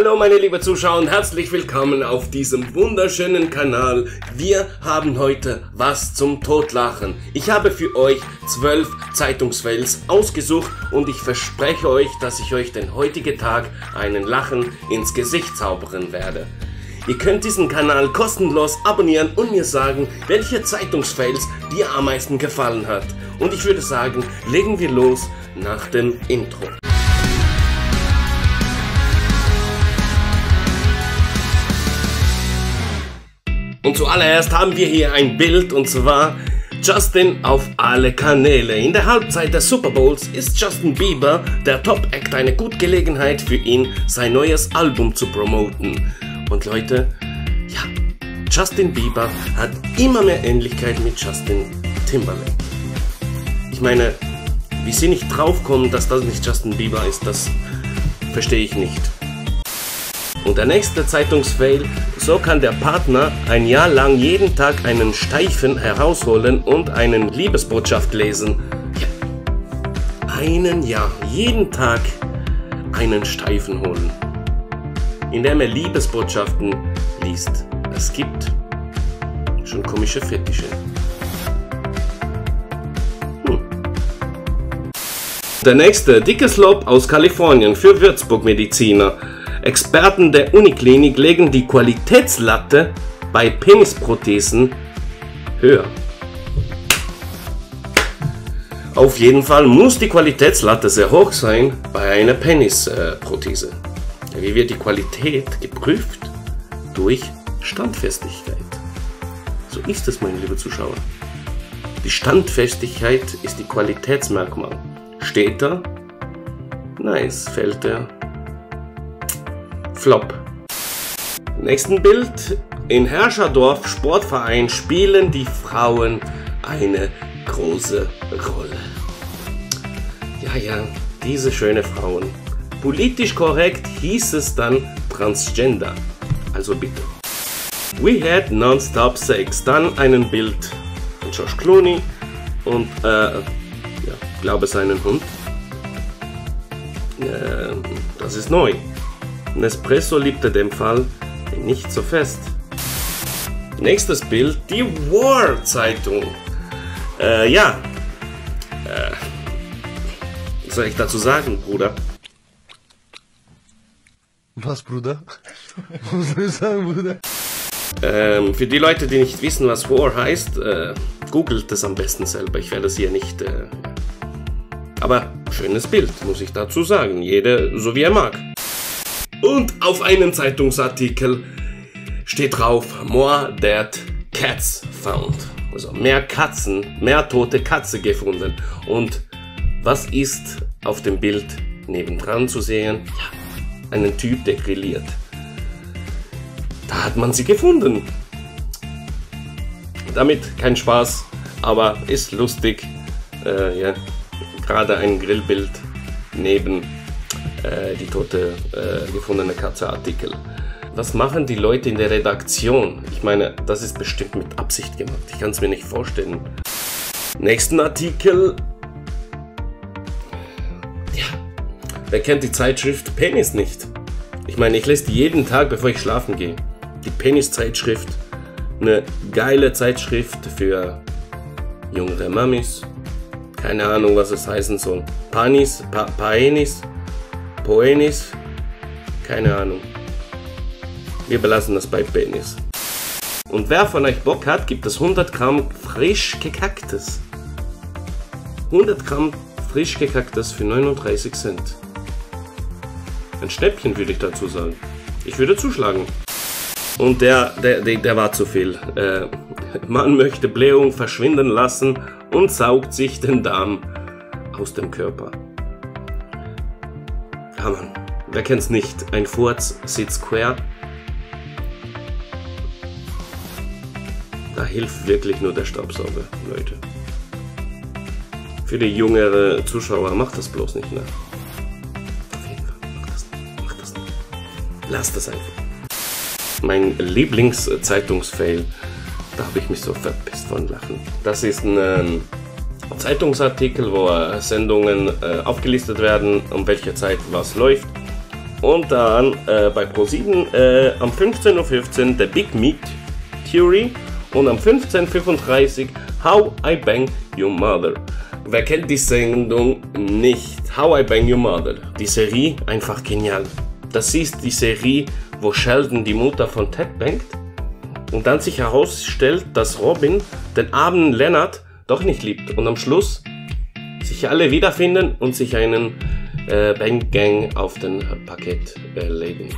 Hallo meine liebe Zuschauer und herzlich willkommen auf diesem wunderschönen Kanal. Wir haben heute was zum Totlachen. Ich habe für euch 12 Zeitungsfails ausgesucht und ich verspreche euch, dass ich euch den heutigen Tag einen Lachen ins Gesicht zaubern werde. Ihr könnt diesen Kanal kostenlos abonnieren und mir sagen, welche Zeitungsfails dir am meisten gefallen hat. Und ich würde sagen, legen wir los nach dem Intro. Und zuallererst haben wir hier ein Bild, und zwar Justin auf alle Kanäle. In der Halbzeit des Super Bowls ist Justin Bieber, der Top-Act, eine gute Gelegenheit für ihn, sein neues Album zu promoten. Und Leute, ja, Justin Bieber hat immer mehr Ähnlichkeit mit Justin Timberlake. Ich meine, wie sie nicht draufkommen, dass das nicht Justin Bieber ist, das verstehe ich nicht. Und der nächste Zeitungsfail: So kann der Partner ein Jahr lang jeden Tag einen Steifen herausholen und eine Liebesbotschaft lesen. Ja, einen Jahr, jeden Tag einen Steifen holen, indem er Liebesbotschaften liest. Es gibt schon komische Fetische. Der nächste: Dickes Lob aus Kalifornien für Würzburg-Mediziner. Experten der Uniklinik legen die Qualitätslatte bei Penisprothesen höher. Auf jeden Fall muss die Qualitätslatte sehr hoch sein bei einer Penisprothese. Wie wird die Qualität geprüft? Durch Standfestigkeit. So ist es, meine lieben Zuschauer. Die Standfestigkeit ist die Qualitätsmerkmal. Steht er? Nice. Fällt er? Flop. Nächsten Bild. In Herrscherdorf Sportverein spielen die Frauen eine große Rolle. Ja, diese schöne Frauen. Politisch korrekt hieß es dann Transgender. Also bitte. We had non-stop sex. Dann ein Bild von George Clooney und glaube seinen Hund. Das ist neu. Nespresso liebte den Fall nicht so fest. Nächstes Bild, die War-Zeitung. Was soll ich dazu sagen, Bruder? Was, Bruder? Was soll ich sagen, Bruder? Für die Leute, die nicht wissen, was War heißt, googelt es am besten selber. Ich werde es hier nicht... Aber schönes Bild, muss ich dazu sagen. Jeder so wie er mag. Und auf einem Zeitungsartikel steht drauf: More dead cats found. Also mehr tote Katze gefunden. Und was ist auf dem Bild nebendran zu sehen? Ja, einen Typ, der grilliert. Da hat man sie gefunden. Damit kein Spaß, aber ist lustig. Ja, gerade ein Grillbild neben die tote gefundene Katze Artikel. Was machen die Leute in der Redaktion? Ich meine, das ist bestimmt mit Absicht gemacht. Ich kann es mir nicht vorstellen. Nächsten Artikel. Ja, wer kennt die Zeitschrift Penis nicht? Ich meine, ich lese die jeden Tag, bevor ich schlafen gehe. Die Penis-Zeitschrift. Eine geile Zeitschrift für jüngere Mamis. Keine Ahnung, was es heißen soll. Panis, Paenis, Poenis, keine Ahnung. Wir belassen das bei Penis. Und wer von euch Bock hat, gibt es 100 Gramm frisch gekacktes. 100 Gramm frisch gekacktes für 39 Cent. Ein Schnäppchen, würde ich dazu sagen. Ich würde zuschlagen. Und der war zu viel. Man möchte Blähung verschwinden lassen und saugt sich den Darm aus dem Körper. Ja, Mann. Wer kennt's nicht? Ein Furz sitzt quer. Da hilft wirklich nur der Staubsauger, Leute. Für die jüngere Zuschauer, macht das bloß nicht, ne? Auf jeden Fall, macht das nicht. Lasst das einfach. Mein Lieblingszeitungsfail, da habe ich mich so verpisst von Lachen. Das ist ein Zeitungsartikel, wo Sendungen aufgelistet werden, um welche Zeit was läuft. Und dann bei Pro7 am 15:15 Uhr der Big Meat Theory und am 15:35 Uhr How I Bang Your Mother. Wer kennt die Sendung nicht? How I Bang Your Mother. Die Serie einfach genial. Das ist die Serie, wo Sheldon die Mutter von Ted bangt und dann sich herausstellt, dass Robin den armen Leonard doch nicht liebt und am Schluss sich alle wiederfinden und sich einen Bang Gang auf den Parkett legen.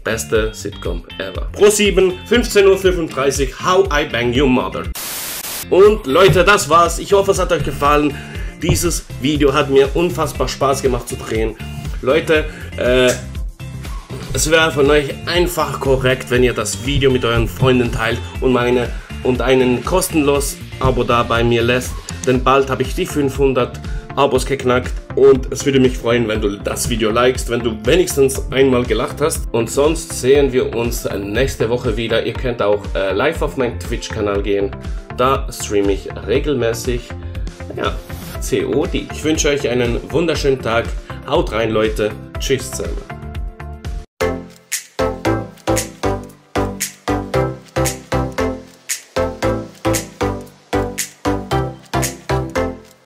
Beste Sitcom ever. Pro7, 15:35 Uhr, How I Bang Your Mother. Und Leute, das war's. Ich hoffe, es hat euch gefallen. Dieses Video hat mir unfassbar Spaß gemacht zu drehen. Leute, es wäre von euch einfach korrekt, wenn ihr das Video mit euren Freunden teilt und einen kostenlos Abo da bei mir lässt. Denn bald habe ich die 500 Abos geknackt und es würde mich freuen, wenn du das Video likest, wenn du wenigstens einmal gelacht hast. Und sonst sehen wir uns nächste Woche wieder. Ihr könnt auch live auf meinen Twitch-Kanal gehen. Da streame ich regelmäßig, ja, COD. Ich wünsche euch einen wunderschönen Tag. Haut rein, Leute. Tschüss zusammen.